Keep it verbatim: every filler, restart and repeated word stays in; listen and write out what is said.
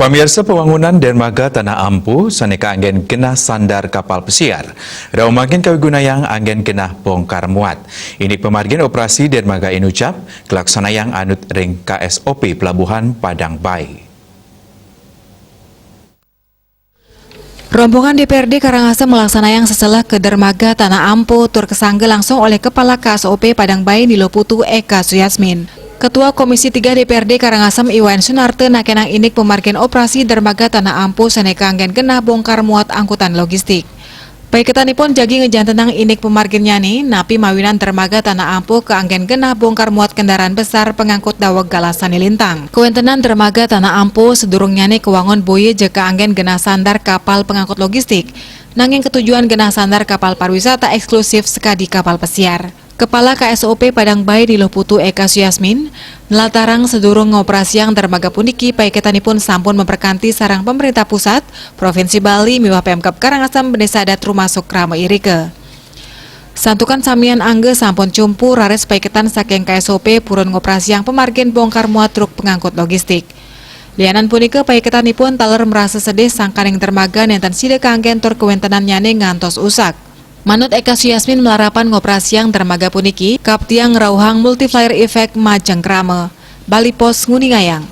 Pamirsa, pembangunan dermaga Tanah Ampo sané kaanggén genah sandar kapal pesiar, rauh mangkin kawigunayang anggén genah bongkar muat. Inik pamargin operasi dermaga inucap kalaksanayang anut ring K S O P Pelabuhan Padang Bae. Rombongan D P R D Karangasem melaksanayang seseleh ke dermaga Tanah Ampo tur kasangga langsung oleh Kepala K S O P Padang Bae Nilo Putu Eka Suyasmin. Ketua Komisi tiga D P R D Karangasem Iwayan Sunarte nakenang inik pamargin operasi dermaga Tanah Ampo sané kaanggén genah bongkar muat angkutan logistik. Paiketanipun jagi ngejantenang inik pamarginnyané, napi mawinan dermaga Tanah Ampo kaanggén genah bongkar muat kendaraan besar pengangkut daweg galah sané lintang. Kawéntenan dermaga Tanah Ampo sadurungnyané kawangun boya ja kaanggén genah sandar kapal pengangkut logistik, nanging katujuan genah sandar kapal pariwisata eksklusif sakadi kapal pesiar. Kepala K S O P Padang Bae Nilo Putu Eka Suyasmin nlatarang sadurung ngoperasiang dermaga puniki, paiketanipun sampun maperkanti sareng pemerintah pusat, Provinsi Bali miwah Pemkab Karangasem bené sadat rumasuk krama irika. Santukan samian angga sampun cumpu raris paiketan saking K S O P purun ngoperasiang pamargin bongkar muat truk pengangkut logistik. Lianan punika, paiketanipun taler marasa sedih sangkaning dermaga nénten sida kaanggén tur kawéntenannyané ngantos usak. Manut Eka Suyasmin, malarapan ngoperasiang dermaga puniki kaptiang ngrauhang multiplier effect majeng krama. Bali Post nguningayang.